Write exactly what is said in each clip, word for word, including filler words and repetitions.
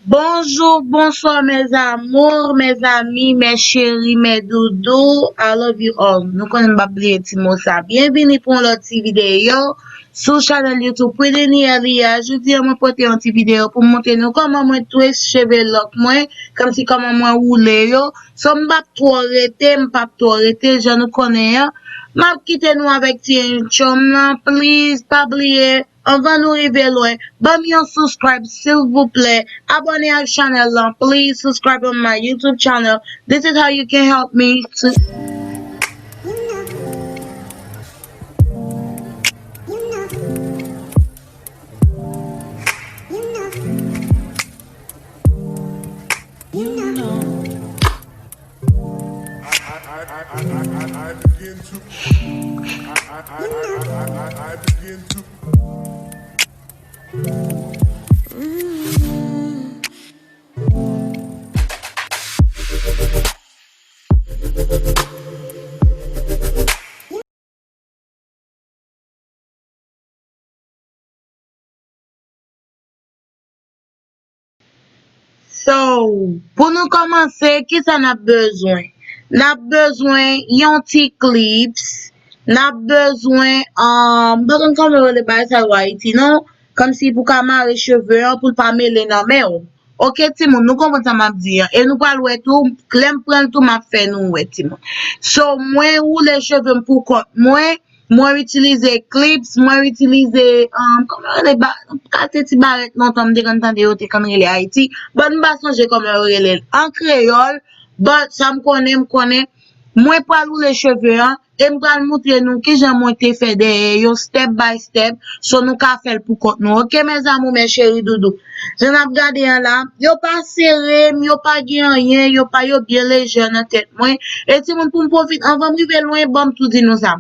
Bonjour, bonsoir mes amours, mes amis, mes chéris, mes doudous. I love you all. Nou konnen m p ap bliye ti mo sa. Byenvini pou yon lòt ti videyo sou chanèl YouTube Pretty Nia Lia. Jodi a mwen pote yon ti videyo pou m montre nou kòman mwen twist cheve lòk mwen, kòmsi kòman mwen woule yo. So m p ap twò rete, m p ap twò rete, jan nou konnen an. M ap kite nou avèk ti entro m nan, please, pa bliye. Anvan nou rive lwen, ban m yon subscribe silvouplè. Abòne ak chanèl lan, please subscribe on my YouTube channel. This is how you can help me to So, pou nou kòmanse, kisa n ap bezwen? N ap bezwen yon ti klips, n ap bezwen, um, m pa konn kòman yo rele bagay sa yo Ayiti non, kòmsi pou ka mare cheve an pou l pa mele nan men w. Oke, timoun, nou konprann sa m ap di an. E nou pral wè tou, lè m pran l tou, m ap fè nou wè, timoun. So, mwen woule cheve m pou kont mwen, mwen itilize klips, mwen itilize, um, kòman yo rele, kalite ti barèt lontan m te konn tande yo te konn rele Ayiti. But m pa sonje kòman yo rele l an kreyòl, but sa m konnen, m konnen, mwen pral woule cheve an, e m pral montre nou kijan mwen te fè dèyè yo step by step, so nou ka fè l pou kont nou. Oke, mes amours, mes chéris doudous. Jan n ap gade an la, yo pa sere m, yo pa gen anyen, yo pa, yo byen lejè nan tèt mwen. E timoun, pou m pwofite, anvan m rive lwen, ban m tou di nou sa.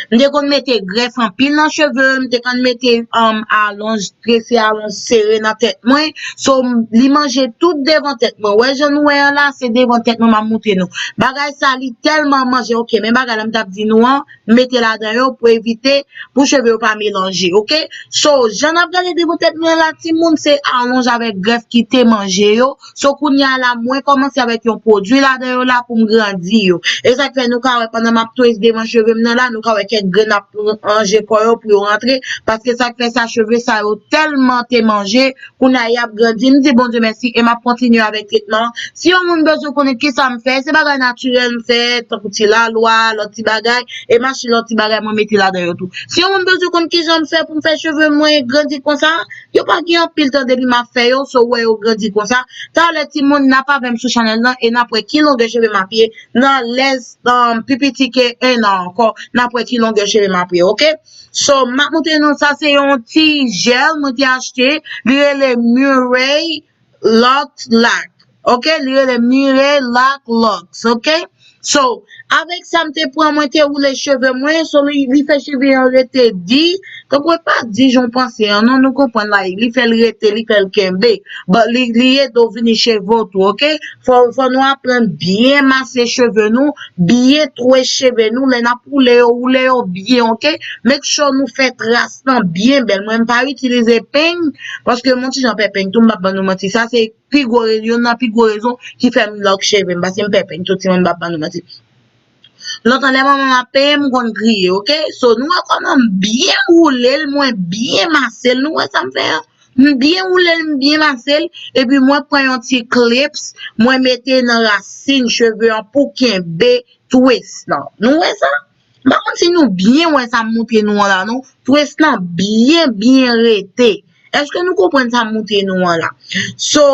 M te konn mete grèf anpil nan cheve, m te konn mete, um, alonj, trese alonj sere nan tèt mwen. So, m, li manje tout devan tèt mwen. Wè jan nou wè an la, se devan tèt mwen m ap montre nou. Bagay sa, li tèlman manje, oke, men bagay la m t ap di nou an, m mete ladan yo pou evite, pou cheve yo pa melanje, oke? So, jan n ap gade devan tèt mwen an la, timoun, se alonj avèk grèf ki te manje yo. So, kounye a la, mwen kòmanse avèk yon pwodui ladan yo la pou m grandi yo. E sa k fè nou ka wè pandan m ap twist devan cheve m nan la, nou ka wè kèk grenn ap ranje kò yo pou yo rantre, paske sa k fè sa, cheve sa yo tèlman te manje, kounye a y ap grandi. M di Bondye mèsi e m ap kontinye avèk tretman an. Si yon moun bezwen konnen kisa m fè, se bagay natirèl m fè, tankou ti lalwa, lòt ti bagay, e m achte lòt ti bagay mwen mete ladan yo tou. Si yon moun bezwen konn kijan m fè pou m fè cheve mwen grandi konsa, yo pa gen anpil tan depi m ap fè yo, so w wè yo grandi konsa. Talè timoun, n ap avè m sou chanèl nan e n ap wè ki longè cheve m ap ye nan lès, um, pi piti ke en an ankò, n ap wè ki longè cheve m ap ye, oke? So, m ap montre nou sa, se yon ti jèl mwen te achte, li rele Murray Lock Lock, oke? Li rele Murray Lock Locks, oke? So, avèk sa m te pran, mwen te woule cheve mwen, so li, li fè cheve an rete di, tankou e pa di jan w panse an, non, nou konprann la, li fè l rete, li fè l kenbe. But li, li ede w vini cheve w tou, oke? Fò, fò nou aprann byen mase cheve nou, byen twist cheve nou, lè n ap woule yo, woule yo byen, oke? Make sure nou fè tras lan byen bèl. Mwen, m pa itilize peny, paske m yon ti jan pè peny tou, m p ap ban nou manti. Sa se pi gwo re-, youn nan pi gwo rezon ki fè m lòk cheve m, paske m pè peny tou, timoun, m p ap ban nou manti. Lontan lè manman m ap penyen m, m konn kriye, oke? So, nou wè kòman m byen woule l, mwen byen mase l, nou wè sa m fè an? M byen woule l, m byen mase l, epi mwen pran yon ti klips, mwen mete nan rasin cheve an pou kenbe twist lan. Nou wè sa? M pa konn si nou byen wè sa m montre nou an la, non. Twist lan byen, byen rete. Èske nou konprann sa m montre nou an la? So,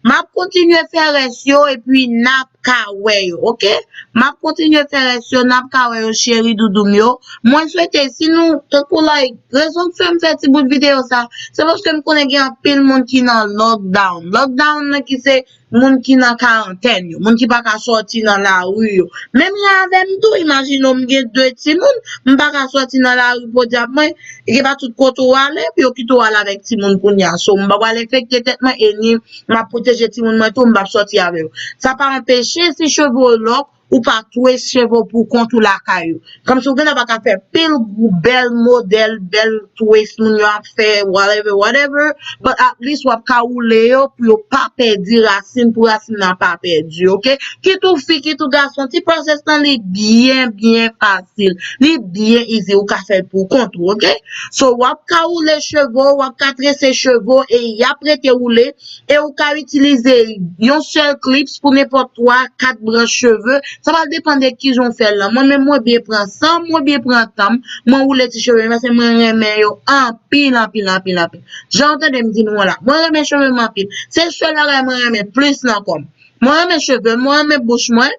m ap kontinye fè rès yo, epi n ap ka wè yo, oke? M ap kontinye fè rès yo, n ap ka wè yo, cheri doudou m yo. Mwen swete, si nou, tankou like, rezon k fè m fè ti bout videyo sa, se paske m konnen gen anpil moun ki nan lockdown. Lockdown nan ki se moun ki nan karantèn yo, moun ki pa ka sòti nan lari yo. Menm jan avè m tou, imajine w, m gen de timoun, m pa ka sòti nan lari podyab mwen, e gen pa tout kote w ale, pou yo kite w ale avèk timoun kounye a. So, m pa pral enfekte tèt mwen, e ni m ap pwoteje timoun mwen tou, m p ap sòti avè yo. Sa pa anpeche, si cheve w lòk, ou pa twist cheve w pou kont ou lakay ou. Kòmsi ou gentan pa ka fè pil gwo bèl modèl, bèl twist moun yo ap fè, whatever, whatever, but at least w ap ka woule yo pou yo pa pèdi rasin, pou rasin nan pa pèdi, oke? Kit ou fi, kit ou gason, ti process lan li byen, byen fasil. Li byen easy, ou ka fè l pou kont ou, oke? So, w ap ka woule cheve w, w ap ka trese cheve w, e y ap rete woule, e ou ka itilize yon sèl clips pou nenpòt twa, kat branch cheve. Sa va depann de kijan w fè l lan. Mwen menm, mwen byen pran san m, mwen byen pran tan m, mwen woule ti cheve m, paske mwen renmen yo anpil, anpil, anpil, anpil. Jan w tande m di nou an la, mwen renmen cheve m anpil. Se sèl bagay mwen renmen plis nan kò m. Mwen renmen cheve m, mwen renmen bouch mwen,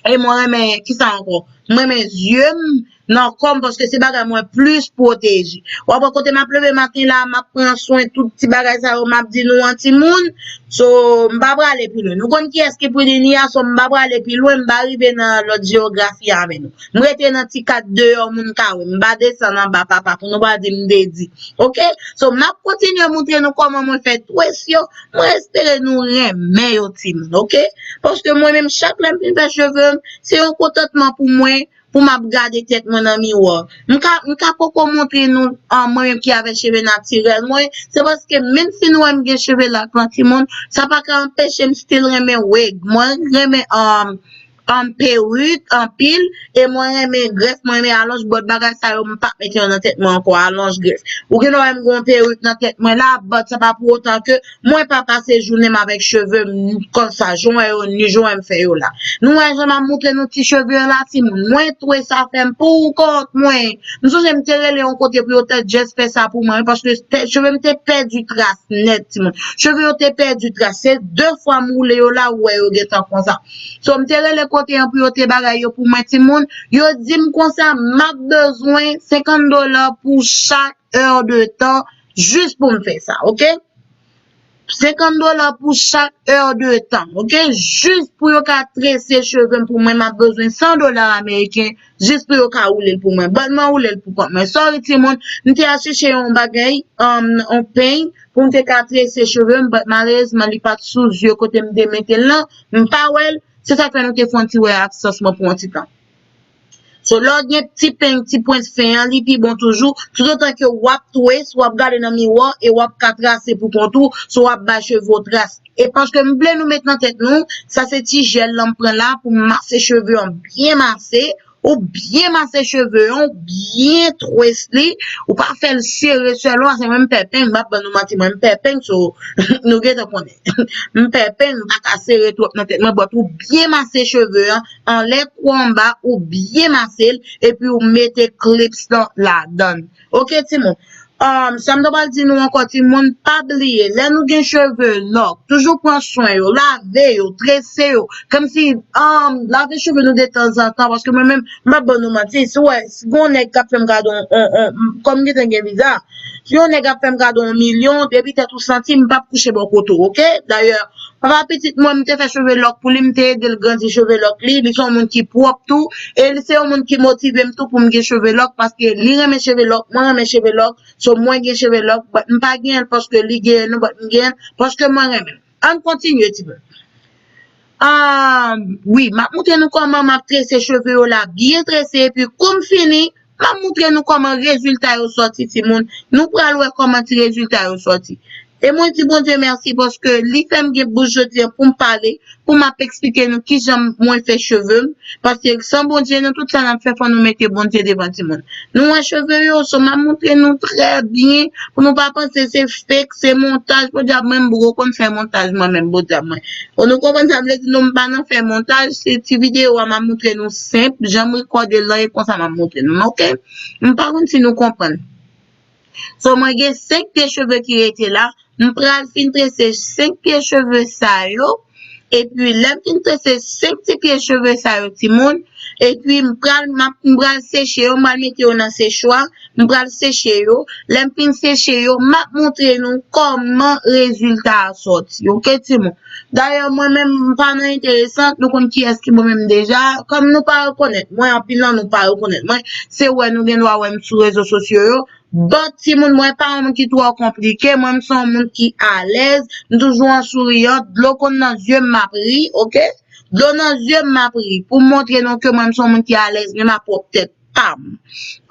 e mwen renmen, kisa ankò? Mwen renmen zye m nan kò m, paske se bagay mwen plis pwoteje. W ap wè kote m ap leve maten la, m ap pran swen tout ti bagay sa yo, m ap di nou an timoun. So, m pa prale pi lwen. Nou konn kiyès ki Pridenia, so m pa prale pi lwen, m pa rive nan lòt jewografi avè nou. M rete nan ti kad deyò moun ka wè. M pa desann anba papa pou nou pa di m te di. Oke? So, m ap kontinye montre nou kòman mwen fè twist yo. Mwen espere nou renmen yo, timoun, oke? Paske mwen menm, chak lè m fin fè cheve m, se yon kontantman pou mwen, pou m ap gade tèt mwen nan miwa. M ka, m ka poko montre nou, ah, mwen menm ki avè cheve natirèl mwen. Se paske menm si nou wè m gen cheve lak lan, timoun, sa pa ka anpeche m still renmen wig. Mwen renmen, um, um, perik anpil, e mwen renmen grèf, mwen renmen alonj, but bagay sa yo, m p ap mete yo nan tèt mwen ankò, alonj, grèf. Ou gen dwa wè m gen yon perik nan tèt mwen la, but sa pa pou otan ke mwen pa pase jounen m avèk cheve m konsa, jan w wè yo ni, jan w wè m fè yo la. Nou wè jan m ap montre nou ti cheve yo la, timoun. Mwen twist sa fè m pou kont mwen. M sonje m te rele yon kote pou yo te just fè sa pou mwen, paske te, cheve m te pèdi tras nèt, timoun. Cheve yo te pèdi tras. Se de fwa m woule yo la, ou wè yo gentan konsa. So, m te rele kote an pou yo te bagay yo pou mwen, timoun. Yo di m konsa, m ap bezwen senkant dola pou chak è de tan, jis pou m fè sa, oke? Senkant dola pou chak è de tan, oke? Jis pou yo ka trese cheve m pou mwen, m ap bezwen san dola ameriken, jis pou yo ka woule l pou mwen. But mwen woule l pou kont mwen. Sorry, timoun, m te al chèche yon bagay, um, yon peny, pou m te ka trese cheve m, but malerezman, li pa t sou zye kote m te mete l lan, m pa wè l. Se sa k fè nou te fè yon ti wè absans mwen pou yon ti tan. So, lè w gen ti peny, ti pwent fen an, li pi bon toujou. Toutotan ke w ap twist, w ap gade nan miwa e w ap ka trase pou kont ou, so w ap bay cheve w tras. E paske m vle nou met nan tèt nou, sa se ti jèl lan m pran la pou m mase cheve an, byen mase, ou byen mase cheve an, ou byen twist li, ou pa fè l sere sèlman, se mwen m pè peny, m p ap ban nou manti, mwen m pè peny, so, nou gentan konnen. M pè peny, m pa ka sere twòp nan tèt mwen, but ou byen mase cheve an, anlè kou anba, ou byen mase l, epi ou mete clips lan ladan l. Oke, timoun? Um, sa m ta pral di nou ankò, timoun, pa bliye, lè nou gen cheve lòk, toujou pran swen yo, lave yo, trese yo, kòmsi, um, lave cheve nou detanzantan, paske mwen menm, m p ap ban nou manti, si w wè, si gon nèg k ap fè m kado, on, on, on, kòm m gentan gen viza, si yon nèg ap fè m kado yon milyon, depi tèt ou santi, m p ap kouche bò kote w, oke? Dayè, papa pitit mwen, m te fè cheve lòk pou li, m te ede l grandi cheve lòk li, li se yon moun ki pwòp tou, e li se yon moun ki motive m tou pou m gen cheve lòk, paske li renmen cheve lòk, mwen renmen cheve lòk, so mwen gen cheve lòk, but m pa genyen l paske li genyen l, but m genyen l paske mwen renmen l. Ann kontinye, timoun. Ah, wi, m ap montre nou kòman m ap trese cheve yo la, byen trese, epi kou m fini, m ap montre nou kòman rezilta yo sòti, timoun. Nou pral wè kòman ti rezilta yo sòti. E mwen di Bondye mèsi paske li fè m gen bouch jodi a pou m pale, pou m ap eksplike nou kijan mwen fè cheve m. Paske san Bondye, nan tout sa n ap fè, fò nou mete Bondye devan, timoun. Nou wè cheve yo, so m ap montre nou trè byen, pou nou pa panse se fake, se montaj, podyab mwen, m poko konn fè montaj mwen menm, podyab mwen. O, nou konprann sa m vle di, non, m pa nan fè montaj, se ti videyo a m ap montre nou senp, jan m rekòde l lan, e konsa m ap montre nou, oke? M pa konn si nou konprann. So, mwen gen senk pye cheve ki rete la. M pral fin trese senk pye cheve sa yo. Epi, lè m fin trese senk ti pye cheve sa yo, timoun, epi m pral, m ap, m pral seche yo, m pral mete yo nan sechwa, m pral seche yo. Lè m fin seche yo, m ap montre nou kòman rezilta a sòti. Oke, timoun? Dayè, mwen menm, m pa nan enteresan, nou konn kiyès ki mwen menm deja. Kòm nou pa rekonèt mwen, anpil nan nou pa rekonèt mwen, se wè nou gen dwa wè m sou rezo sosyo yo. But, timoun, mwen pa yon moun ki twò konplike, mwen, m se yon moun ki alèz, m toujou an souriyan, dlo konn nan zye m, m ap ri, oke? Dlo nan zye m, m ap ri. Pou m montre nou ke mwen, m se yon moun ki alèz, men m a pwòp tèt pa m.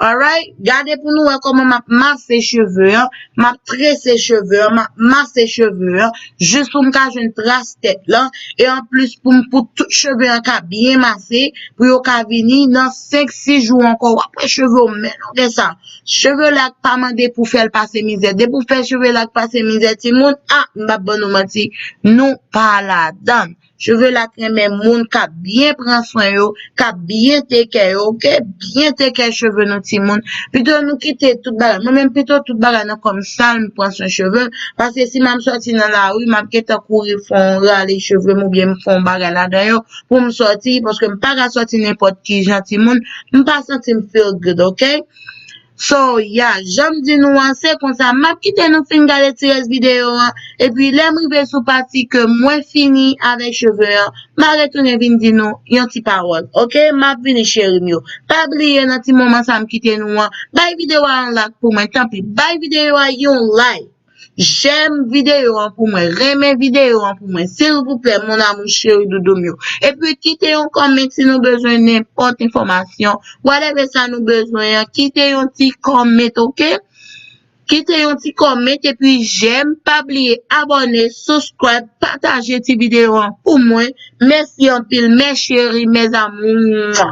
Alright? Gade pou nou wè kòman m ap mase cheve an, m ap trese cheve an, m ap mase cheve an, jis pou m ka jwenn tras tèt lan. E anplis, pou m, pou tout cheve an ka byen mase, pou yo ka vini nan senk, sis jou ankò, w ap wè cheve w men longe sa. Cheve lak pa mande pou fè l pase mizè. Depi w fè cheve lak pase mizè, timoun, a, m p ap ban nou manti, nou pa ladann. Cheve lak renmen moun k ap byen pran swen yo, k ap byen take care yo, oke? Byen take care cheve nou, timoun. Pito nou kite tout bagay. Mwen menm, pito tout bagay nan kò m sal, m pran swen cheve m. Paske si m ap sòti nan lari, m ap gentan kouri fè yon rale cheve m oubyen m fè yon bagay ladan yo pou m sòti, paske m pa ka sòti nenpòt ki jan, timoun. M pa santi m feel good, oke? So, yeah, jan m di nou an, se konsa. M ap kite nou fin gade ti rès videyo an. Epi, lè m rive sou pati ke mwen fini avèk cheve an, m a retounen vin di nou yon ti pawòl. Oke? M ap vini, cheri m yo. Pa bliye nan ti moman sa m kite nou an, bay videyo a yon like pou mwen, tanpri. Bay videyo a yon like. Jèm videyo an pou mwen, renmen videyo an pou mwen, silvouplè, mon amour chéri doudou m yo. Epi kite yon kòmant si nou bezwen nenpòt enfòmasyon, whatever sa nou bezwen an, kite yon ti kòmant, oke? Kite yon ti kòmant epi jèm, pa bliye abòne, subscribe, pataje ti videyo an pou mwen. Mèsi anpil, mes chéris, mes amours.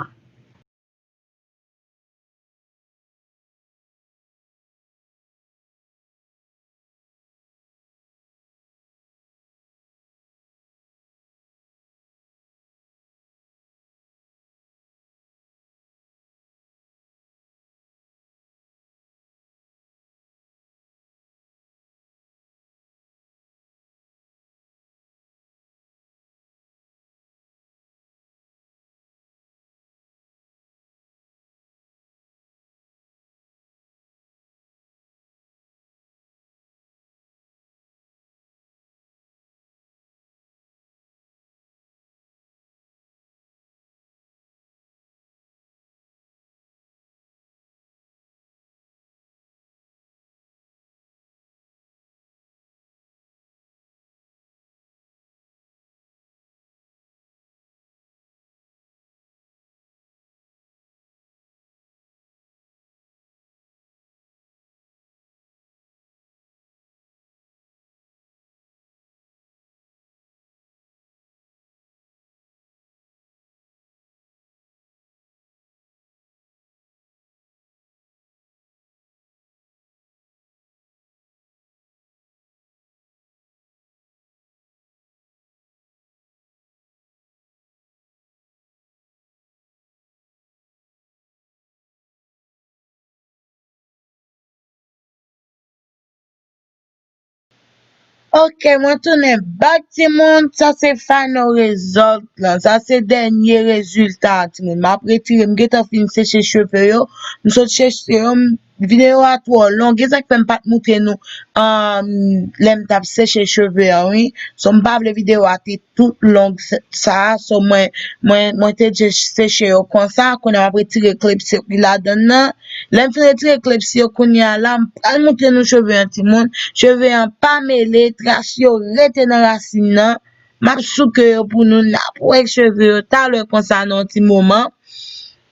Ok, mwen tounen back, timoun. Sa se final result lan. Sa se dènye rezilta, timoun. M ap retire, m gentan fin seche cheve yo. M sot seche yo, m, videyo a twò long. E sa k fè m pa t moutre nou, um, lè m t ap seche cheve an, wi. So, m pa vle videyo a te tout long sa, sa. So, mwen, mwen, mwen te just seche yo konsa. Kounye a m ap retire klips yo ki ladann nan. Lè m fin retire klips yo, kounye a la, m pral moutre nou cheve an, timoun. Cheve an pa mele, tras yo rete nan rasin nan. M ap souke yo pou nou, n ap wè cheve yo talè konsa nan yon ti moman.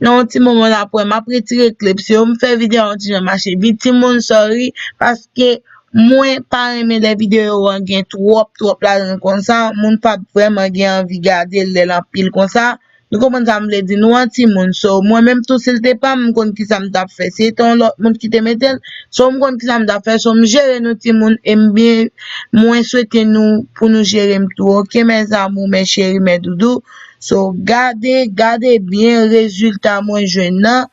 Nan yon ti moman n ap wè, m ap retire klips yo, m fè videyo a yon ti jan mache vit, timoun, sorry, paske mwen pa renmen lè videyo an gen twòp, twòp ladan l konsa, moun p ap vrèman gen anvi gade l lè l anpil konsa. Nou konprann sa m vle di nou an, timoun. So, mwen menm tou, si l te pa m, m konn kisa m t ap fè. Si se te yon lòt moun ki te mete l, so, m konn kisa m t ap fè. So, m jere nou, timoun, e m byen, mwen swete nou pou nou jere m tou, oke, mes amours, mes chéris, mes doudous. So, gade, gade byen rezilta mwen jwenn nan.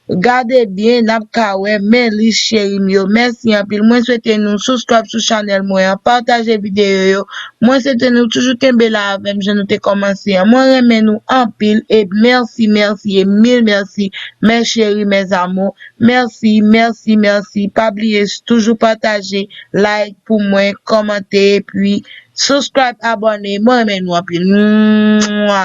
Gade byen, n ap ka wè, men lis cheri m yo. Mèsi anpil. Mwen swete nou subscribe sou chanèl mwen an, pataje videyo yo. Mwen swete nou toujou kenbe la avè m jan nou te kòmanse an. Mwen renmen nou anpil e mèsi, mèsi e mil mèsi, mes chéris, mes amours. Mèsi, mèsi, mèsi. Pa bliye toujou pataje, like pou mwen, kòmante, epi subscribe, abòne. Mwen renmen nou anpil. Mwa.